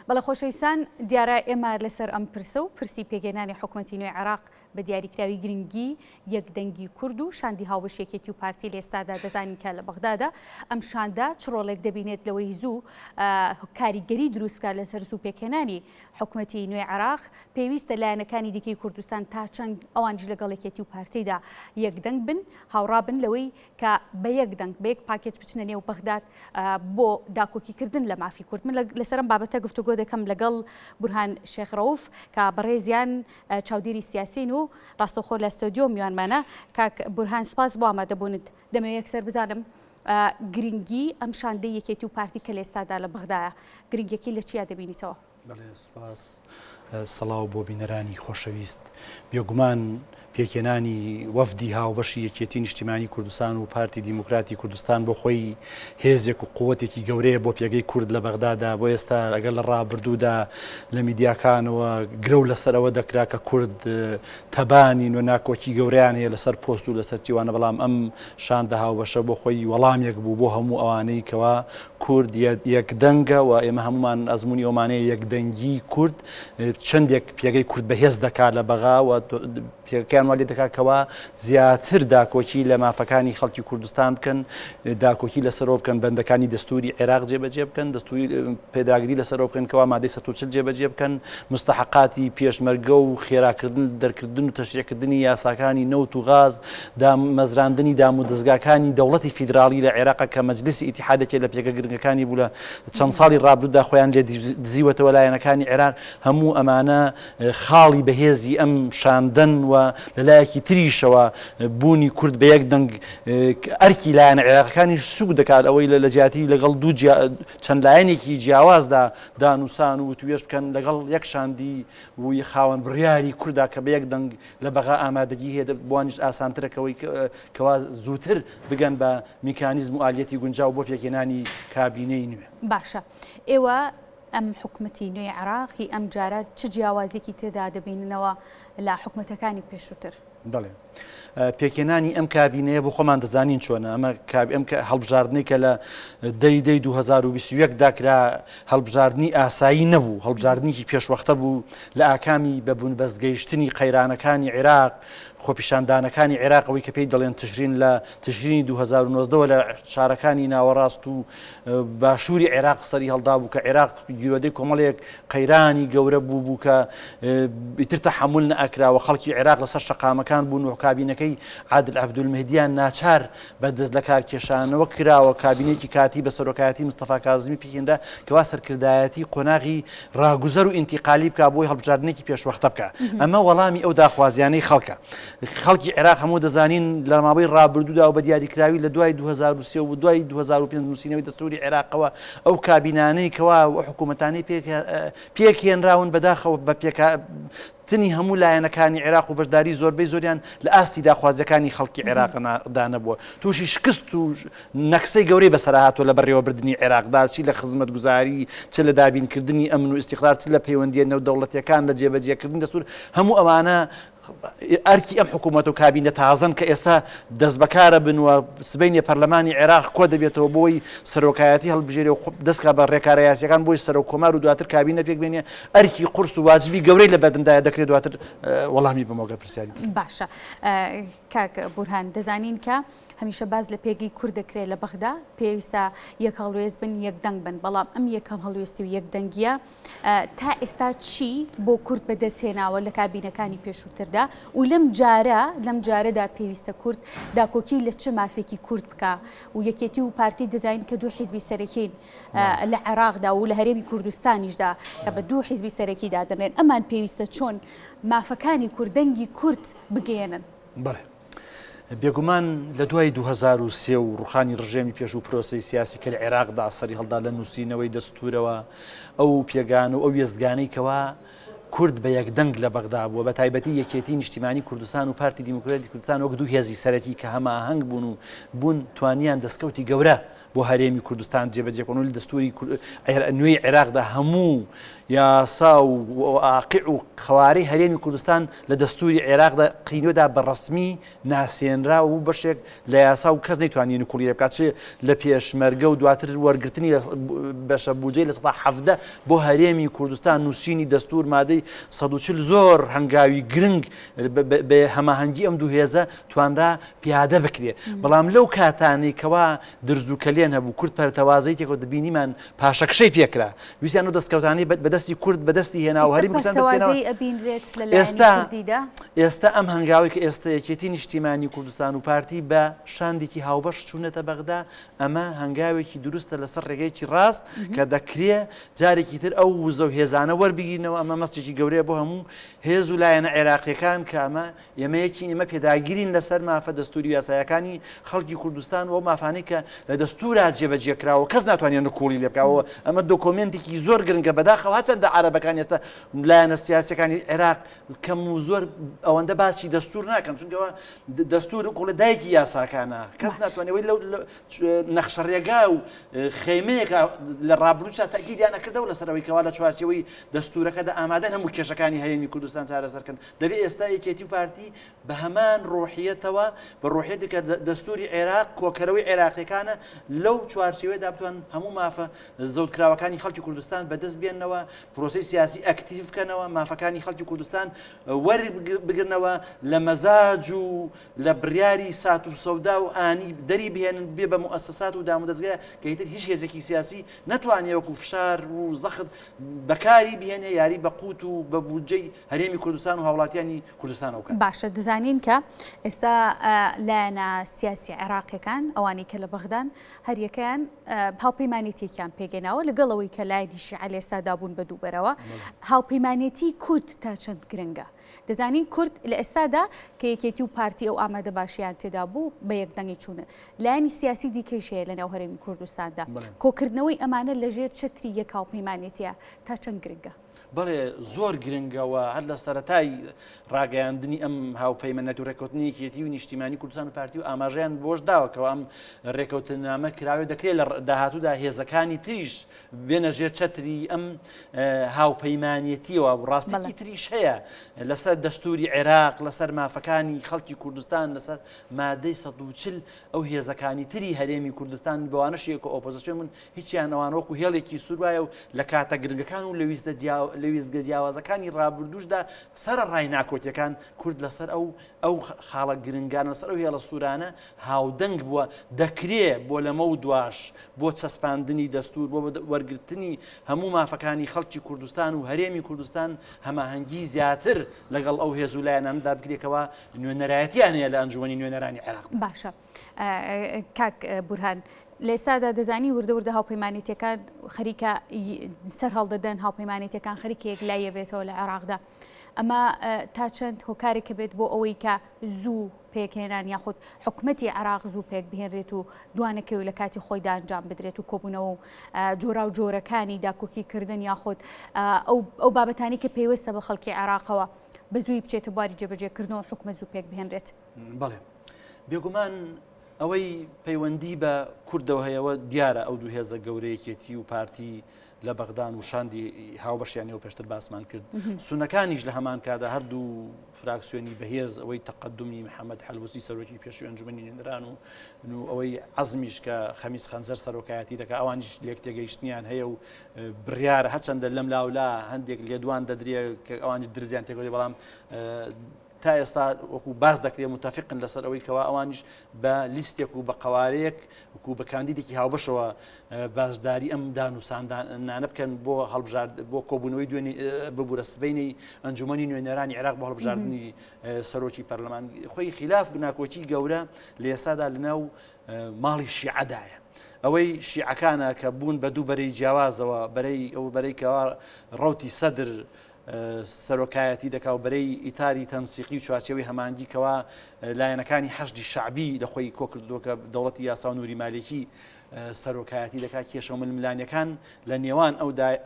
بەڵێ خۆشەویستان، دیارە ئێمە لەسەر ئەم پرسە و پرسی پێکهێنانی حکومەتی نوێی عێراق بە دیاریکراوی گرنگی یەکدەنگی کورد و شاندی هاوبەش یەکێتی و پارتی لە ئێستادا دەزانین کە لە بەغدادا ئەم شاندە چ ڕۆڵێک دەبینێت لەوەی زوو کاریگەری دروست بکات لەسەر زوو پێکهێنانی حکومەتی نوێی عێراق پێویستە لایەنەکانی دیکەی کوردستان تا چەند ئەوانیش لەگەڵ یەکێتی و پارتیدا یەکدەنگ بن هاوڕا بن لەوەی کە بە یەک دەنگ، بە یەک پاکێج بچنە نێو بەغداد بۆ داکۆکیکردن لە مافی کورد. من لەسەر ئەم بابەتە گفتوگۆ دەکەم لەگەڵ بورهان شێخ ڕەوف کە بەڕێزیان چاودێری سیاسین و ڕاستەوخۆ لە ستۆدیۆ میوانمانە. کاک بورهان سپاس بۆ ئامادەبوونت. دەمەوێت یەکسەر بزانم گرنگی ئەم شاندەی یەکێتی و پارتی کە لە ئێستادا لە بەغدایە گرنگیەکەی لە چیا دەبینیتەوە؟ بەڵێ سوپاس. سڵاو بۆ بینەرانی خۆشەویست. بێگومان پێکهێنانی وەفدی هاوبەشی یەکێتی نیشتیمانی کوردستان و پارتی دیموکراتی کوردستان بۆ خۆی هێزێک و قوتێکی گەورەیە بۆ پێگەی کورد لە بەغدادا. بۆ ئێستا ئەگەر لە ڕابردوودا لە میدیاکانەوە گرەو لەسەر ئەوە دەکرا کە کورد تەبانین و ناکۆکی گەورەیان هەیە لەسەر پۆست و لەسەر چیوانە، بەڵام ئەم شاندە هاوبەشە بۆ خۆی وەڵامێک بوو بۆ هەموو ئەوانەی کەوا کورد یەکدەنگە و ئێمە هەموومان ئەزموونی ئەومان هەیە یەکدەنگی کورد چەندێک پێگەی کورد بەهێز دەکات لە بەغا و پێگەکەیان وا لێ دەکات کەوا زیاتر داکۆکی لە مافەکانی خەڵکی کوردستان بکەن، داکۆکی لەسەرەوە بکەن، بەندەکانی دەستووری عێراق جێبەجێ بکەن، دەستووری پێداگری لەسەرەوە بکەن کەوا مادەی 140 جێبەجێ بکەن، مستحقاتی پێشمەرگە و خێراکردن دەرکردن و تەشریعکردنی یاساکانی نەوت و غاز، دامەزراندنی دامودەزگاکانی دەوڵەتی فیدراڵی لە عێراق کە مەجلیسی ئیتیحاد یەکێ لە پێگە گرنگەکانی بوو لە چەند ساڵی ڕابردوودا خۆیان لێ دزیوەتەوە لایەنەکانی عێراق هەموو ئەمانە خاڵی بەهێزی ئەم شاندەن و لە لایەکی تریشەوە بوونی کورد بە یەک دەنگ ئەرکی لایەنە عێراقەکانیش سوک دەکات ئەوەی لە جیاتی لەگەڵ دوو چەند لایەنێکی جیاوازدا دانوسان و وتوێژ بکەن لەگەڵ یەک شاندی و خاوەن بڕیاری کوردا کە بە یەک دەنگ لە بەغا ئامادەگی هەیە بۆوانیش ئاسانترە کەوەی کەوا زووتر بگەن بە میکانیزم و ئالیەتی گونجاو بۆ پێکهێنانی کابینەی نوێ. باشە ئێوە ئەم حکومەتی نوێی عێراق هی ئەم جارە چ جیاوازیەکی تێدا دەبیننەوە لە حکومەتەکانی پێشووتر؟ بەڵێ. پێکهێنانی ئەم کابینەیە بۆ خۆمان دەزانین چۆنە ئەمە ئەم هەڵبژاردنەی کە لە دەی دەی 2021 دا کرا هەڵبژاردنی ئاسایی نەبوو هەڵبژاردنێکی پێشوەختە بوو لە ئاکامی بە بنبەست گەیشتنی قەیرانەکانی عێراق، خۆپیشاندانەکانی عێراق ئەوەی کە پێی دەڵێن تشرین لە تشرینی 2019 وە لە شارەکانی ناوەڕاست و باشووری عێراق سەری هەڵدابوو کە عێراق گیرۆدەی کۆمەڵێک قەیرانی گەورە بوو بوو کە ئیتر تەحەمول نەئەکرا و خەڵکی عێراق لەسەر شەقامەکان بوون و کابینەکەی عادل عەبدولمەهدیان ناچار بە دەست لەکارکێشانەوە کراوە، کابینەیەکی کاتی بە سەرۆکایەتی مستەفا کازمی پێکهێنرا کەوا سەرکردایەتی قۆناغی ڕاگوزەر و ئینتیقالی بکا بۆی هەڵبژاردنێکی پێشوەختە بکا. ئەمە وەڵامی ئەو داخوازیانەی خەڵکە. خەڵکی عێراق هەموو دەزانین لە ماوەی ڕابردوودا و بە دیاریکراوی لە دوای 2003 و دوای 2005 نووسینەوەی دەستووری عێراقەوە ئەو کابینانەی کەوا و حکوومەتانەی پێکهێنراون بەداخەوە بە پێکا تنی هەموو لایەنەکانی عێراق و بەشداری زۆربەی زۆریان لە ئاستی داخوازیەکانی خەڵکی عێراقدا نەبووە، تووشی شکست و نەکسەی گەورەی بەسەرا هاتووە لە بەڕێوەبردنی عێراقدا چی لە خزمەتگوزاری، چ لە دابینکردنی ئەمن و ئیستیقرار، چ لە پەیوەندییە نێودەوڵەتیەکان، لە جێبەجێکردنی دەستوور، هەموو ئەوانە ئەرکی ئەم حکوومەت و کابینە تازەن کە ئێستا دەستبەکارە بن و سبەینێ پەرلەمانی عێراق کۆدەبێتەوە بۆی سەرۆکایەتی هەڵبژێرێ و دەستکا بە ڕێکارە یاسیەکان بۆی سەرۆک کۆمار و دواتر کابینە پێک بێنێ ئەرکی قورس و واجبی گەورەی لە بەردەمدایە دەکرێت دواتر وەڵامی بەمەوە گەر پرسیاری بکەن. باشە کاک بورهان دەزانین کە هەمیشە باس لە پێگەی کورد دەکرێت لە بەغدا پێویستە یەک هەڵوێست بن یەک دەنگ بن بەڵام ئەم یەکەم هەڵوێستی و یەک دەنگیە تا ئێستا چی بۆ کورد بەدەست هێناوە لە کابینەکانی پێشووتردا و لەم جارە لەم جارەدا پێویستە کورد داکۆکی لە چ مافێکی کورد بکا و یەکێتی و پارتی دەزانین کە دوو حیزبی سەرەکین لە عێراقدا و لە هەرێمی کوردستانیشدا کە بە دوو حیزبی سەرەکی دادەنرێن ئەمان پێویستە چۆن مافەکانی کورد دەنگی کورد بگەیەنن؟ بەڵێ بێگومان لە دوای 2003 و ڕوخانی ڕژێمی پێشوو پرۆسەی سیاسی کە لە عێراقدا سەری هەڵدا لە نووسینەوەی دەستوورەوە ئەو پێگان و ئەو وێستگانەی کەوا کورد بە یەکدەنگ لە بەغدا بووە بە تایبەتی یەکێتی نیشتیمانی کوردستان و پارتی دیموکراتی کوردستان وەک دوو هێزی سەرەکی کە هەماهەنگ بوون و بوون توانیان دەستکەوتی گەورە بۆ هەرێمی کوردستان جێبەجێ بکەن و لە دەستووری نوێی عێراقدا هەموو یاسا و واقع و قەوارەی هەرێمی کوردستان لە دەستووری عێراقدا قینۆدا بە ڕەسمی ناسێنرا و بەشێک لە یاسا و کەس نەیتوانی نکوڵی لێ بکات چ لە پێشمەرگە و دواتر وەرگرتنی بەشە بودجەی 17% بۆ هەرێمی کوردستان نووسینی دەستوور مادەی 140 زۆر هەنگاوی گرنگ بە هەماهەنگی ئەم دوو هێزە توانرا پیادە بکرێ بەڵام لەو کاتانەی کەوا درز و کەلێن هەبوو کورد پەرتەوازەی تێکەوت بینیمان پاشەکشەی پێکرا ویستیان ئەو دەستکەوتانەی بەدەستی کورد بەدەستی هێنا و ئێستا هەرێمی کوردستان دەستێنەوە پەرتەوازەیی ئەبینرێت لە لایەنی ئێستا کوردیدا؟ ئێستا ئەم هەنگاوەی کە ئێستا یەکێتی نیشتیمانی کوردستان و پارتی بە شاندێکی هاوبەش چوونەتە بەغدا ئەمە هەنگاوێکی دروستە لەسەر ڕێگەیەکی ڕاست کە دەکرێ جارێکی تر ئەو وزە و هێزانە وەربگیرنەوە ئەمە مەسجێکی گەورەیە بۆ هەموو هێز و لایەنە عێراقیەکان کە ئەمە ئێمە یەکین، ئێمە پێداگرین لەسەر مافە دەستووری و یاساییەکانی خەڵکی کوردستان و ئەو مافانەی کە لە دەستوورا جێبەجێ کراوە و کەس ناتوانێت نکوڵی لێ بکات و ئەمە دۆکۆمێنتێکی زۆر گرنگە، بەداخەوە هەرچەندە عەرەبەکان ئێستا لایەنە سیاسییەکانی عێراق کەم و زۆر ئەوەندە باسی دەستوور ناکەن، چونکە ئەوە دەستوور وەکوڵێ دایکی یاساکانە، کەس ناتوانێت ئەوەی لەو نەخشەڕێگا و خەیمەیەکە لە ڕابردووشدا تەئکیدیان ئەکردەوە لەسەر ئەوەی کەوا لە چوارچێوەی دەستوورەکەدا ئامادەن هەموو کێشەکانی هەرێمی کوردستان چارەسەر کەن. دەبێ ئێستا یەکێتی و پارتی بە هەمان ڕۆحیەتەوە، بە ڕۆحیەتێک کە دەستووری عێراق کۆکەرەوەی عێراقیەکانە، لەو چوارچێوەیەدا بتوانن هەموو مافە زەوتکراوەکانی خەڵکی کوردستان بەدەست بێننەوە، پرۆسەی سیاسی ئەکتیڤ بکەنەوە، مافەکانی خەڵکی کوردستان وەربگرنەوە، لە مەزاج و لە بڕیاری سات و سەودا و ئانی دەری بهێنن، ببێ بە موئەسەسات و دامودەزگا کە ئیتر هیچ هێزێکی سیاسی نەتوانێ وەکوو فشار و زەخت بەکاری بهێنێ، یاری بە قوت و بە بودجەی هەرێمی کوردستان و هاوڵاتیانی کوردستانەوە بکات. باشە دەزانین کە ئێستا لایەنە سیاسی عێراقیەکان ئەوانەی کە لە بەغدان هەریەکەیان هاوپەیمانێتیەکیان پێکهێناوە لەگەڵ ئەوەی کە لایەنی شیعە لە ئێستادا بوون بە دووبەرەوە هاوپەیمانێتی کورد تا چەند گرنگە؟ دەزانین کورد لە ئێستادا کە یەکێتی و پارتی ئەو ئامادە باشیان تێدا بوو بە یەکدەنگی چوونە لایەنی سیاسی دیکەیش هەیە لەناو هەرێمی کوردستاندا کۆکردنەوەی ئەمانە لەژێر چەتری یەک هاوپەیمانێتیە تا چەند گرنگە؟ بەڵێ زۆر گرنگە و هەر لە سەرەتای ڕاگەیاندنی ئەم هاوپەیمانەت و ڕێککەوتنی یەکێتی و نیشتیمانی کوردستان و پارتی و ئاماژەیان بۆش داوە کەەوە ئەم ڕێککەوتنامە کراوێ دەکرێت لە داهاتوودا هێزەکانی تریش بێنە ژێر چەتری ئەم هاوپەیمانێتیەوە و ڕاستێکی تریش هەیە لەسەر دەستوری عێراق لەسەر مافەکانی خەڵکی کوردستان لەسەر مادەی 140 ئەو هێزەکانی تری هەرێمی کوردستان بەوانەشی کە ئۆپۆزیسیۆن بوون هیچیان ئەوان وەکو هێڵێکی سوور وایە و لە کاتە گرنگەکان و لە وێستگە جیاوازەکانی ڕابردووشدا سەرەڕای ناکۆکیەکان کورد لەسەر ئەو ئەو خاڵە گرنگانە لەسەر ئەو هێڵە سوورانە هاودەنگ بووە، دەکرێ بۆ لەمەو دواش بۆ چەسپاندنی دەستوور بۆ وەرگرتنی هەموو مافەکانی خەڵکی کوردستان و هەرێمی کوردستان هەماهەنگی زیاتر لەگەڵ ئەو هێز و لایەنانەدا بکرێ کەوا نوێنەرایەتیان هەیە لە ئەنجومەنی نوێنەرانی عێراقدا. باشە کاک بورهان لە ئێستادا دەزانی وردە وردە هاوپەیمانێتیەکان خەریکە سەر هەڵدەدەن هاوپەیمانێتیەکان خەریکە یەکلاییە بێتەوە لە عێراقدا ئەمە تا چەند هۆکارێکە بێت بۆ ئەوەی کە زوو پێکهێنان یاخود حکومەتی عێراق زوو پێک بهێنرێت و دوانەکەوی لە کاتی خۆیدا ئەنجام بدرێت و کۆبوونەوە و جۆرا و جۆرەکانی داکۆکیکردن یاخود ئەو بابەتانی کە پەیوەستە بە خەڵکی عێراقەوە بە زووی بچێتە بواری جێبەجێکردنەوە حکومەت زوو پێک بهێنرێت. بەڵێ بێگومان ئەوەی پەیوەندی بە کوردەوە هەیەوە دیارە ئەو دوو هێزە گەورە یەکێتی و پارتی لە بەغدان و شاندی هاوبەشیان ئێوە پێشتر باسمان کرد سونەکانیش لە هەمان کادا هەردوو فراکسیۆنی بەهێز ئەوەی تەقدمی محەممەد حەلبوسی سەرۆکی پێشوی ئەنجومەنی نوێنەران و ئەوەی عەزمیش کە خەمیس خەنجەر سەرۆکایەتی دەکا ئەوانیش لێک تێگەیشتنیان هەیە و بڕیارە هەرچەندە لەم لاولا هەندێک لێدوان دەدرێ کە ئەوانیش درزیان تێکەوتێ بەڵام تا ئێستا وەکو باس دەکرێت متفقن لەسەر ئەوەی کەوا ئەوانیش بە لیستێک و بە قەوارەیەک وەکو بە کاندیدێکی هاوبەشەوە بەشداری ئەم دانوساندانە بکەن بۆ هەڵبژارد بۆ کۆبوونەوەی دوێنێ ببورە سبەینەی ئەنجومەنی نوێنەرانی عێراق بۆ هەڵبژاردنی سەرۆکی پەرلەمان خۆی خلاف و ناکۆکی گەورە لە ئێستادا لەناو ماڵی شیعەدایە. ئەوەی شیعەکانە کە بوون بە دوو بەرەی جیاوازەوە بەرەی ئەو بەرەی کەوا ڕەوتی سەدر سەرۆکایەتی دەکا و بەرەی ئیتاری تەنسیقی و چوارچێوەی هەماهەنگی کەوا لایەنەکانی حەشدی شەعبی لە خۆی کۆکردووە کە دەوڵەتی یاسا و نوری مالکی سەرۆکایەتی دەکات کێشە و ململانیەکان لە نێوان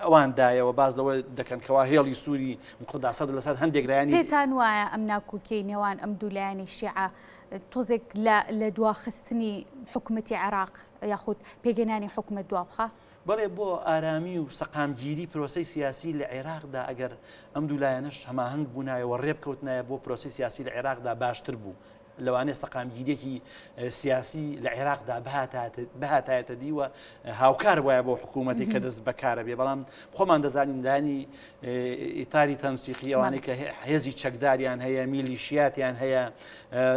ئەواندایەوە باس لەوە دەکەن کەوا هێڵی سووری مقتەدا سەدر لەسەر هەندێک لایەنی پێتان وایە ئەم ناکۆکیەی نێوان ئەم دوو لایەنەی شیعە تۆزێک لە دواخستنی حکومەتی عێراق یاخود پێکهێنانی حکومەت دوابخا؟ بەڵێ بۆ ئارامی و سەقامگیری پرۆسەی سیاسی لە عێراقدا ئەگەر ئەم دوو لایەنەش هەماهەنگ بوونایە و ڕێبکەوتنایە بۆ پرۆسەی سیاسی لە عێراقدا باشتر بوو. لەوانەیە سەقامگیریەکی سیاسی لە عێراقدا بهاتایەتە دی و هاوکار وایە بۆ حکوومەتی کە دەست بەکارە بێ، بەڵام خۆمان دەزانین لایەنی ئیتاری تەنسیقی ئەوانەی کە هێزی چەکداریان هەیە، میلیشیاتیان هەیە،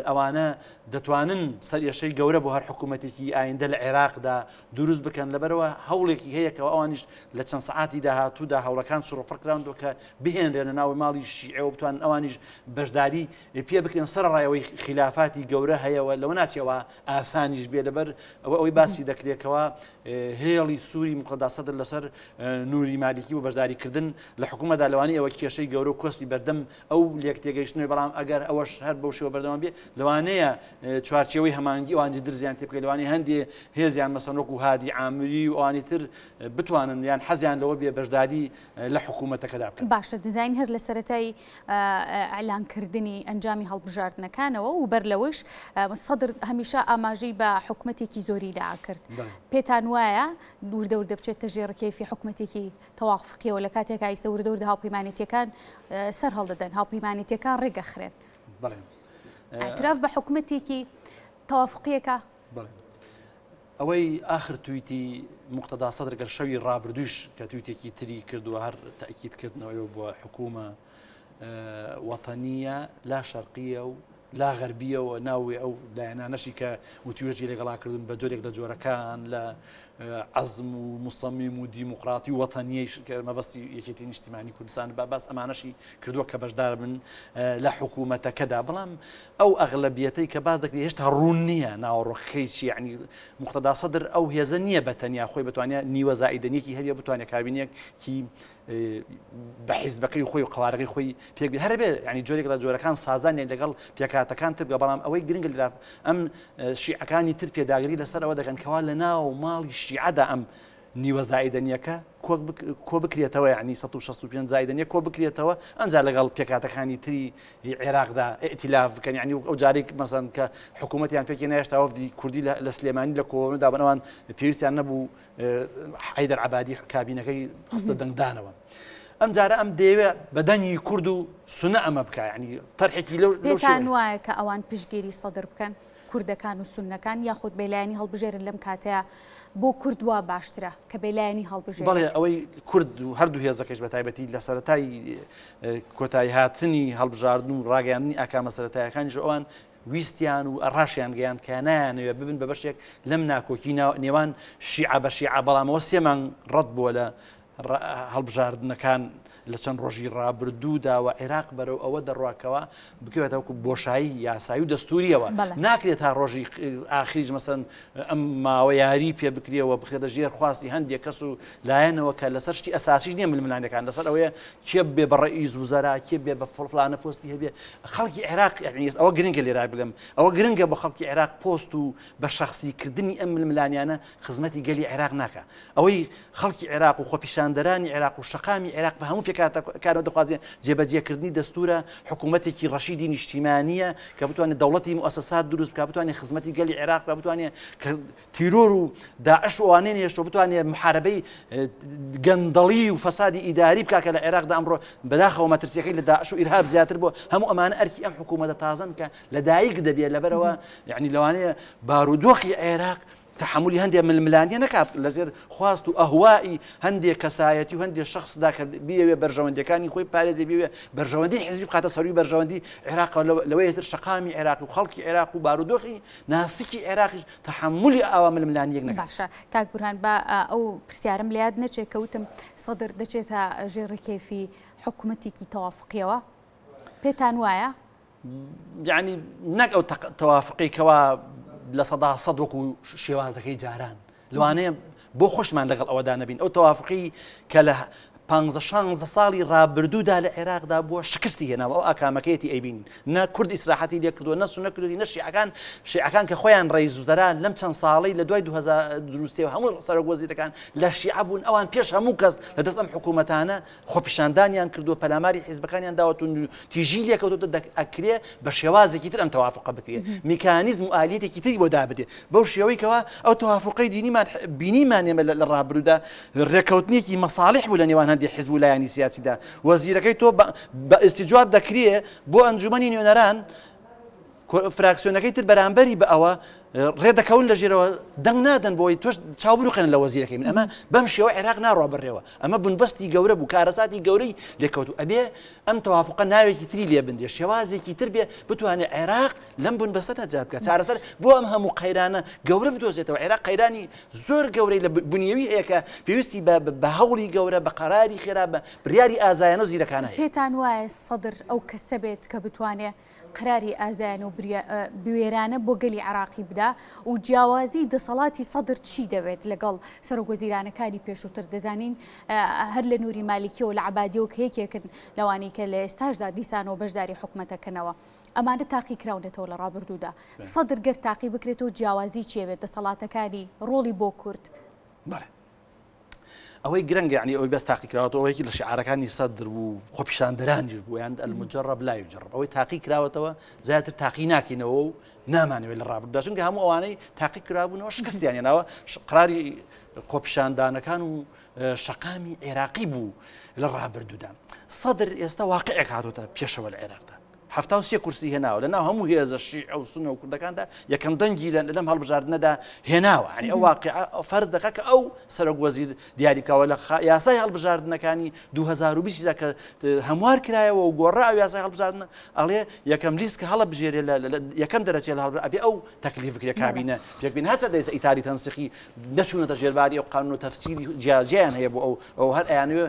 ئەوانە دەتوانن سەرئێشەی گەورە بۆ هەر حکوومەتێکی ئایندە لە عێراقدا دروست بکەن. لەبەرئەوە هەوڵێکی هەیە کە ئەوانیش لە چەند سەعاتی داهاتوودا هەوڵەکان چڕوپڕ کراون کە بهێنرێنە ناو ماڵی شیعەوە بتوانن ئەوانیش بەشداری پێ بکرێن، سەرەڕای ئەوەی خیلافاتی گەورە هەیە و لەوە ناچێ وا ئاسانیش بێ، لەبەر ئەوە ئەوەی باسی دەکرێت کەوا هێڵی سووری موقتەدا سەدر لەسەر نوری مالیکی بۆ بەشداریکردن لە حکوومەتدا لەوانەیە ئەوە کێشەی گەورە و کۆسپی بەردەم ئەو لێکتێگەیشتنەوەی، بەڵام ئەگەر ئەوەش هەر بەو شێوە بەردەوام بێ لەوانەیە چوارچێوەی هەماهەنگی ئەوانی درزیان تێ بکەێت، لەوانەیە هەندێ هێزیان مەسەن وەکو هادی عامری و ئەوانی تر بتوانن یان حەزیان لەوە بێ بەشداری لە حکوومەتەکەدا بکەن. باشە دەزانین هەر لە سەرەتای ئیعلانکردنی ئەنجامی هەڵبژاردنەکانەوە و بەر لەوەیش سەدر هەمیشە ئاماژەی بە حکومەتێکی زۆریلە کرد. پێتان وایە وردە وردە بچێتە ژێر ڕکێفی حکومەتێکی تەوافقیەوە لە کاتێکا ئیسە وردە وردە هاوپەیمانێتیەکان سەر هەڵدەدەن، هاوپەیمانێتیەکان ڕێگەخرێن؟ ئیعتراف بە حکومەتێکی تەوافقیەکە؟ ئەوەی ئاخر تویتی موقتەدا سەدر گەر شەوی ڕابردوویش کە تویتێکی تری کردووە هەر تەئکید کردنەوەی بۆ حکوومە وەتەنییە لا شەرقییە و لا غەربییەوە ناوی ئەو لایەنانەشی کە وتوێژی لەگەڵا کردوون بە جۆرێک لە جۆرەکان لە عەزم و موسەمیم و دیموکراتی و وەتەنیەیش کە مەبەستی یەکێتی نیشتیمانی کوردستان بە باس ئەمانەشی کردووە کە بەشدار بن لە حکوومەتەکەدا، بەڵام ئەو ئەغلەبیەتەی کە باس دەکرێت هێشتا ڕوون نییە ناوەڕۆکەکەی چییە، یەعنی موقتەدا سەدر ئەو هێزە نییە بە تەنیا خۆی بتوانێت نیوە زائیدەنیەکی هەبێ بتوانێت کابینەیەکی بە حیزبەکەی خۆی و قەوارەکەی خۆی پێک بێت هەر بێ یعنی جۆرێک لە جۆرەکان سازانیان لەگەڵ پێکهاتەکان تر بکە، بەڵام ئەوەی گرنگە لە ئەم شیعەکانی تر پێداگری لەسەر ئەوە دەکەن کەوا لە ناو ماڵی شیعەدا ئەم نیوە زائیدەنیەکە کۆ بکرێتەوە یعنی 165 زائیدەنیە کۆ بکرێتەوە ئەمجا لەگەڵ پێکهاتەکانی تری عێراقدا ئیتیلاف بکەن، یعنی ئەو جارێک مەسەن کە حکوومەتیان پێکی نەهێشتا وەفدی کوردی لە سلێمانی لە کۆبوونەوەدا بن ئەوان پێویستیان نەبوو حەیدەر عەبادی کابینەکەی خستە دەنگدانەوە. ئەم جارە ئەم دەیەوێ بە دەنگی کورد و سونە ئەمە بکا، یعنی تەرحێکی لەو پێتان وایە کە ئەوان پشتگیری سەدر بکەن کوردەکان و سوننەکان یاخود بێلایەنی هەڵبژێرن لەم کاتەیە بۆ کورد وا باشترە کە بێلایەنی هەڵبژێرێت؟ بەڵێ ئەوەی کورد و هەردوو هێزەکەش بە تایبەتی لە سەرەتای کۆتایی هاتنی هەڵبژاردن و ڕاگەیاندنی ئاکامە سەرەتایەکانیش ئەوان ویستیان و ڕاشیانگەیاند کە نایانەوێت ببن بە بەشێک لەم ناکۆکی نێوان شیعە بە شیعە، بەڵام ئەوە سێ مانگ ڕەت بووە لە هەڵبژاردنەکان لە چەند ڕۆژی ڕابردوودا و عێراق بەرەو ئەوە دەڕوا کەوا بکەوێتە وەکو بۆشایی یاسایی و دەستوریەوە. ناکرێت تا ڕۆژی ئاخریش مەسەن ئەم ماوە یاری پێ بکرێەوە بخرێتە ژێر خواستی هەندێک کەس و لایەنەوە کە لەسەر شتی ئەساسیش نییە ململانێکان لەسەر ئەوەیە کێ بێ بە ڕەئیس وزەرا کێ بێ بە فڵانە پۆستی هەبێ خەڵکی عێراق یعنی ئەوە گرنگە لێرا بڵێم ئەوە گرنگە بۆ خەڵکی عێراق پۆست و بە شەخسی کردنی ئەم ململانیانە خزمەتی گەلی عێراق ناکا ئەوەی خەڵکی عێراق و خۆپیشاندەرانی عێراق و شەقامی عێراق بە هەموو پێکهاتەکانەوە دەخوازێت جێبەجێکردنی دەستوورە، حکوومەتێکی ڕەشیدی نیشتیمانییە کە بتوانێت دەوڵەتی موئەسەسات دروست بکات، بتوانێت خزمەتی گەلی عێراق بکات، بتوانێت کە تیرۆر و داعش و ئەوانەی نەهێشتووە، بتوانێت محاربەی گەندەڵی و فەسادی ئیداری بکات کە لە عێراقدا ئەمڕۆ بەداخەوە مەترسییەکەی لە داعش و ئیرهاب زیاتر بووە. هەموو ئەمانە ئەرکی ئەم حکوومەتە تازەن کە لەدایک دەبێت، لەبەرئەوە یەعنی لەوانەیە بارودۆخی عێراق تەحەمولی هەندێ ململانێ نەکات لەژێر خواست و ئەهوائی هەندێ کەسایەتی و هەندێ شەخسدا کە بیەوێ بەرژەوەندیەکانی خۆی بپارێزێ بیەوێ بەرژەوەندی حزبی بخاتە سەروی بەرژەوەندی عێراقەوە لەوەی تر شەقامی عێراق و خەڵکی عێراق و بارودۆخی ناسکی عێراقیش تەحەمولی ئاوا ململانیەک نەکات. باشە کاک بورهان با ئەو پرسیارم لە یاد نەچێ کە وتم سەدر دەچێتە ژێر ڕکێفی حکومەتێکی تەوافقیەوە پێتان وایە؟ یعنی نەک ئەو تەوافقی کەوا 100% وەکو شێوازەکەی جاران لەوانەیە بۆ خۆشمان لەگەڵ ئەوەدا نەبین ئەو تەوافقی کە لە. پانزە شانزە ساڵی ڕابردوودا لە عێراقدا بووە شکستی هێناوە ئەو ئاکامەکەیەتی ئەیبینین نە کورد ئیسراحەتی لێ کردووە نە سونە کردووی نە شیعەکان شیعەکان کە خۆیان ڕەئیس وزەرا لەم چەند ساڵەی لە دوای 2023 هەموو سەرۆک وەزیرەکان لە شیعە بوون ئەوان پێش هەموو کەس لە دەست ئەم حکوومەتانە خۆپیشاندانیان کردووە پەلاماری حیزبەکانیان داوە توندوتیژی لێکەوتووە ئەکرێ بە شێوازێکی تر ئەم تەوافقە بکرێ میکانیزم و ئالیەتێکی تری بۆ دابنرێ بەو شێوەی کەوا ئەو تەوافقەی دینیمان بینیمان ئێمە لە ڕابردوودا ڕێکەوتنێکی مەساڵح بوو لە نێوان هەندێک حزب و لایەنی سیاسیدا وەزیرەکەی تۆ بە ئیستیجواب دەکرێ بۆ ئەنجومەنی نوێنەران فراکسیۆنەکەی تر بەرامبەری بە ئەوە ڕێ دەکەون لە ژێرەوە دەنگ نادەن بۆی تۆش چاو بروخێنن لە وەزیرەکەی من ئەمە بەم شێوە عێراق ناڕوا بڕێوە ئەمە بنبەستی گەورە بوو کارەساتی گەورەی لێکەوت و ئەبێ ئەم تەوافقە ناوێکی تری لێ بنرێ شێوازێکی تر بێ بتوانێ عێراق لەم بنبەستە نەجات بکات چارەسەر بۆ ئەم هەموو قەیرانە گەورە بدۆزێتەوە عێراق قەیرانی زۆر گەورەی لە بنیەوی هەیە کە پێویستی بە هەوڵی گەورە بە قەراری خێرا بە بڕیاری ئازایانە و زیرەکانە هەیە. پێتان وایە سەدر ئەو کەسە بێت کە بتوانێ قەراری ئازایانە و بوێرانە بۆ گەلی عێراقی بدا و جیاوازی دەسەڵاتی سەدر چی دەبێت لەگەڵ سەرۆک وەزیرانەکانی پێشووتر دەزانین هەر لە نوری مالیکیەوە لە عەبادیەوە کە یەکێکن لەوانەی کە لە ئێستاشدا دیسانەوە بەشداری حکومەتەکەنەوە ئەمانە تاقی کراونەتەوە لە ڕابردوودا سەدر گەر تاقی بکرێتەوە جیاوازی چیە بێت دەسەڵاتەکانی ڕۆڵی بۆ کورد؟ بەڵێ ئەوەی گرنگە یعنی ئەوەی بەس تاقیکراوەتەوە ئەوەیەکی لە شعارەکانی سەدر و خۆپیشاندەرانیش بوو یان المجرب لا يجرب ئەوەی تاقی کراوەتەوە زیاتر تاقی ناکەینەوە و نامانەوێت لە ڕابردوودا چونکە هەموو ئەوانەی تاقی کرابوونەوە شکستیان هێناوە قراری خۆپیشاندانەکان و شەقامی عێراقی بوو لە ڕابردوودا سەدر ئێستا واقعێک هاتۆتە پێشەوە لە عێراقدا 73 کورسی هێناوە لە ناو هەموو هێزە شیعە و سونە و کوردەکاندا یەکەم دەنگی لە لەم هەڵبژاردنەدا هێناوە یعنی ئەو واقعە فەرز دەکات کە ئەو سەرۆک وەزیر دیاری بکاوە لە یاسای هەڵبژاردنەکانی 2020 دا کە هەموار کرایەوە و گۆڕا ئەو یاسای هەڵبژاردنە ئەڵێ یەکەم لیست کە هەڵەبژێرێ لە یەکەم دەرەچێ لە هەڵبژاردن ئەبێ ئەو تەکلیف بکرێ کابینە پێک بێن هەرچەندە ئێستا ئیتاری تەنسیقی نەچوونەتە ژێرباری ئەو قانون و تەفسیری جیاجیایان هەیە بۆ ئەو ئەو هەر ئەیانەوێ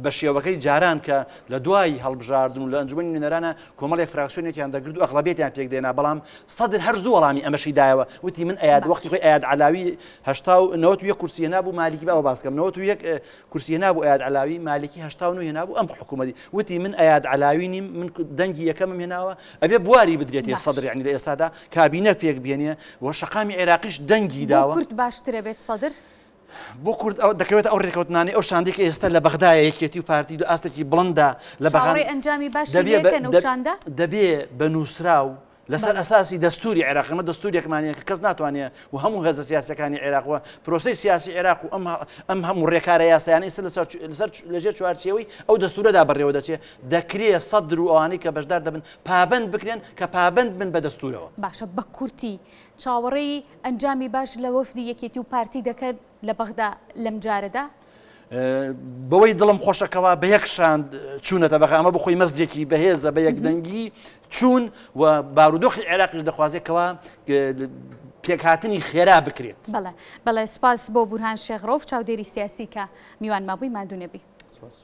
بە شێوەکەی جاران کە لە دوای هەڵبژاردن و لە ئەنجومەنی نوێنەرانە کۆمەڵێک فراکسیۆنێکیان دەگرت و ئەغڵەبیەتیان پێک دێنا بەڵام سەدر هەر زوو وەڵامی ئەمەشی دایەوە وتی من ئەیاد وەختی خۆی ئەیاد عەلاوی 91 کورسی هێنابوو مالیکی باوە باسکەم 91 کورسی هێنابوو ئەیاد عەلاوی مالیکی 89 هێنابوو ئەم حکوومەتی وتی من ئەیاد عەلاوی نیم من دەنگی یەکەمم هێناوە ئەبێ بواری بدرێتێ سەدر یعنی لە ئێستادا کابینە پێک بێنێ و شەقامی عێراقیش دەنگی داوە. بۆ کورد باشترە بێت سەدر؟ بۆ کورد ئەو دەکەوێتە ئەو ڕێکەوتنانەی ئەو شاندەی کە ئێستا لە بەغدایە یەکێتی و پارتی لە ئاستێکی بڵنددا لە بەغا چاوەڕێی ئەنجامی باشی لێ کەن ئەو شاندە؟ دەبێ بە نووسراو لەسەر ئەساسی دەستوری عێراق ئەمە دەستورێکمان هەیە کە کەس ناتوانێت و هەموو هێزە سیاسەکانی عێراق و پرۆسەی سیاسی عێراق و ئەم ئەم هەموو ڕێکارە یاسایانە ئێستا لەسەر لەسەر لەژێر چوارچێوەی ئەو دەستورەدا بەڕێوە دەچێت دەکرێ سەدر و ئەوانەی کە بەشدار دەبن پابەند بکرێن کە پابەند بن بە دەستورەوە. باشە بە کورتی چاوەڕێی ئەنجامی باش لە وەفدی یەکێتی و پارتی دەکەن لە بەغدا لەم جارەدا؟ بەوەی دڵم خۆشە کەوا بە یەک شاند چوونەتە بەغا ئەمە بخۆی مەسجێکی بەهێزە بە یەکدەنگی چوون و بارودۆخی عێراقیش دەخوازێت کەوا پێکهاتنی خێرا بکرێت. بەڵێ بەڵێ سپاس بۆ بورهان شێخ ڕەوف چاودێری سیاسی کە میوانمان بووی ماندوو نەبی.